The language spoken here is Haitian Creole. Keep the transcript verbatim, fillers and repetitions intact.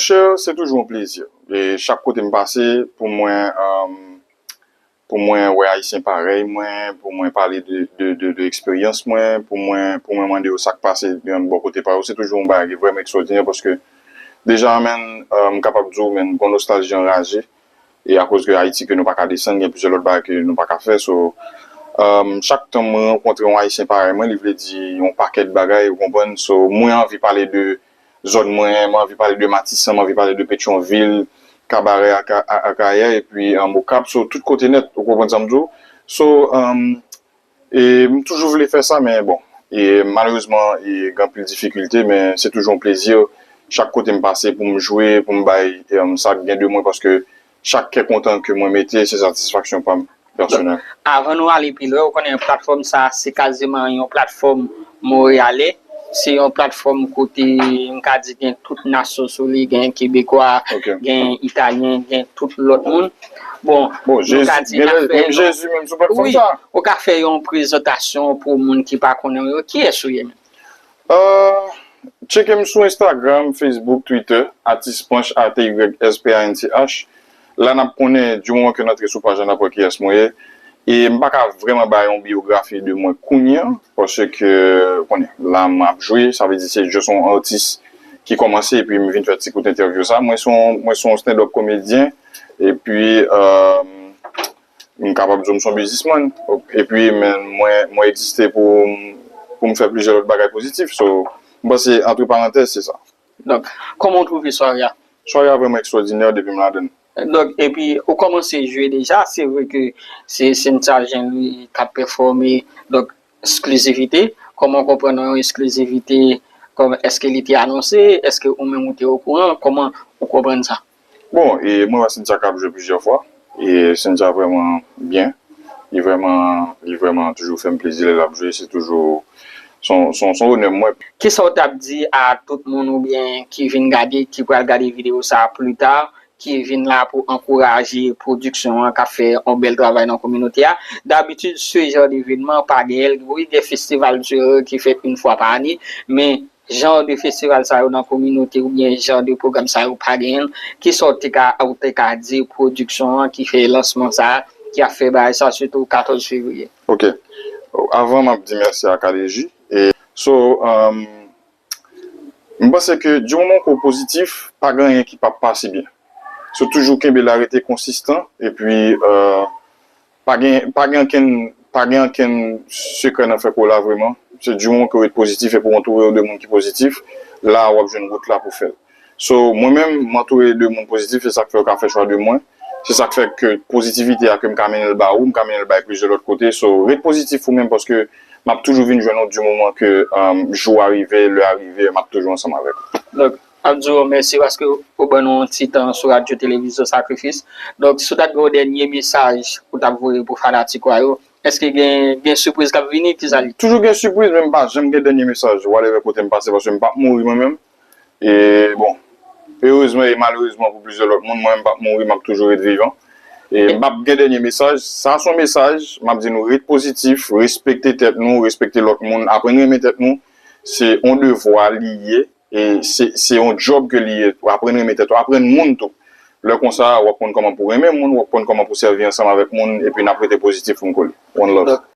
Monchè, se toujou yon plezi. E chak kote m pase, pou mwen, um, pou mwen wè Ayisyen parèy mwen, pou mwen pale de, de, de, de eksperyans mwen, pou mwen, pou mwen mande yo sa k pase, um, bò kote pa yo, se toujou yon bagay ki vrèman ekstraòdinè paske deja, menn, um, m kapab di w, menn, gon nostalji anraje. E akoz ke Ayiti ke nou pa ka desann, gen plizyè lòt bagay ke nou pa ka fè. So, um, chak tan mwen rankontre yon Ayisyen parèy mwen, li vle di yon pakèt bagay, ou konprann? So, mwen anvi pale de zòn mwen, mwen anvi pale de Matisan, mwen anvi pale de Petyonvil, Kabarè, Aka-, A-, Akayè, epi, um, Okap. So, tout kote nèt, ou konprann sa m di w? So, um, E m toujou vle fè sa, men bon, e malerezman, e gen anpil difikilte, men se toujou yon plezi chak kote m pase pou m jwe, pou m bay, em, sa k gen de mwen, paske chak kè kontan ke mwen mete, se satisfaksyon pa m pèsonèl. Avan nou ale pi lwen, ou konnen platfòm sa a, se kaziman yon platfòm monreyalè. Se yon platfòm kote m ka di gen tout nasyon sou li, gen Kebekwa, gen Italyen, gen tout lòt moun. Bon, nou ka di n ap fè yon, wi, ou ka fè yon prezantasyon pou moun ki pa konnen w yo. Kiyès ou ye menm? Tcheke m sou Instagram, Facebook, Twitter, Atis Panch, A T Y S P A N C H. La n ap konnen, di moman ke n antre sou paj la, n ap wè kiyès mwen ye. E m pa ka vrèman bay yon biyografi de mwen kounye a, paske, ou konnen, la m ap jwe, sa vle di se just yon atis ki kòmanse, epi m vin fè ti kout entèvyou sa. Mwen se yon, mwen se yon stand-up komedyen, epi, euh, m kapab di w m se yon biznismann. Epi, men, mwen, mwen egziste pou, pou m fè plizyè lòt bagay pozitif. So, m panse, antre parantèz, se sa. Donk, kòman w twouve sware a? Sware a vrèman ekstraòdinè depi m ladann. Donk, epi, ou kòmanse jwe deja, se vre ke se Cynthia Jean Louis k ap pèfòme, donk, eksklizivite, kòman w konprann yon eksklizivite, kòm, èske li te anonse, èske ou menm ou te okouran, kòman ou konprann sa? Bon, e mwen wè Cynthia k ap jwe plizyè fwa, e Cynthia vrèman byen, li vrèman, li vrèman toujou fè m plezi lè l ap jwe, se toujou, se yon, se yon, se yon onè m wè. Kisa w t ap di a tout moun oubyen ki vin gade, ki pral gade videyo sa a pli ta, ki vin la pou ankouraje pwodiksyon an k ap fè yon bèl travay nan kominote a? Dabitid, se jan de evènman pa genyen l. Wi, gen festival ki fèt yon fwa pa ane, men jan de festival sa yo nan kominote oubyen jan de pwogram sa yo pa genyen l. Kisa w te ka, ou te ka di pwodiksyon an ki fè lansman sa a, ki ap fè bagay sa, sitou katòz fevriye? Ok. Avan, m ap di mèsi a K D J. E, so, um, M panse ke di moman ke w pozitif, pa gen anyen ki p ap pase byen. So toujou kenbe la, rete konsistan, epi, euh, pa gen, pa gen ankenn, pa gen ankenn sekrè nan fè kou la vrèman. Se di moman ke w ret pozitif epi w antoure w de moun ki pozitif, la w ap jwenn wout la pou fè l. So, mwen menm, m antoure de moun pozitif, se sa k fè yo ka fè chwa de mwen. Se sa k fè ke pozitivite a ke m ka mennen l ba ou, m ka mennen l bay plizyè lòt kote. So, ret pozitif ou menm paske m ap toujou vin jwenn ou di moman ke, um, jou a rive, lè a rive, m ap toujou ansanm avèk ou. Donk, m ap di w mèsi paske ou ban nou yon ti tan sou Radyo Televizyon Sakrifis. Donk, si w t ap gen yon dènye mesaj ou t ap voye pou fanatik ou a yo, èske gen, gen sipriz k ap vini? Kisa l ye? Toujou gen sipriz, men m pa janm gen dènye mesaj, whatever kote m pase, paske m p ap mouri mwen menm. E, bon, erezman e malerezman pou plizyè lòt moun, mwen menm m p ap mouri, m ap toujou ret vivan. E m p ap gen dènye mesaj. Sa se yon mesaj, m ap di nou ret pozitif, respekte tèt nou, respekte lòt moun, aprann renmen tèt nou. Se yon devwa li ye, e se, se yon djòb ke li ye. Aprann renmen tèt ou, aprann moun tou. Lè konsa, w ap konn kòman pou renmen moun, w ap konn kòman pou sèvi ansanm avèk moun, epi n ap rete pozitif pou n kole. One love. Donk,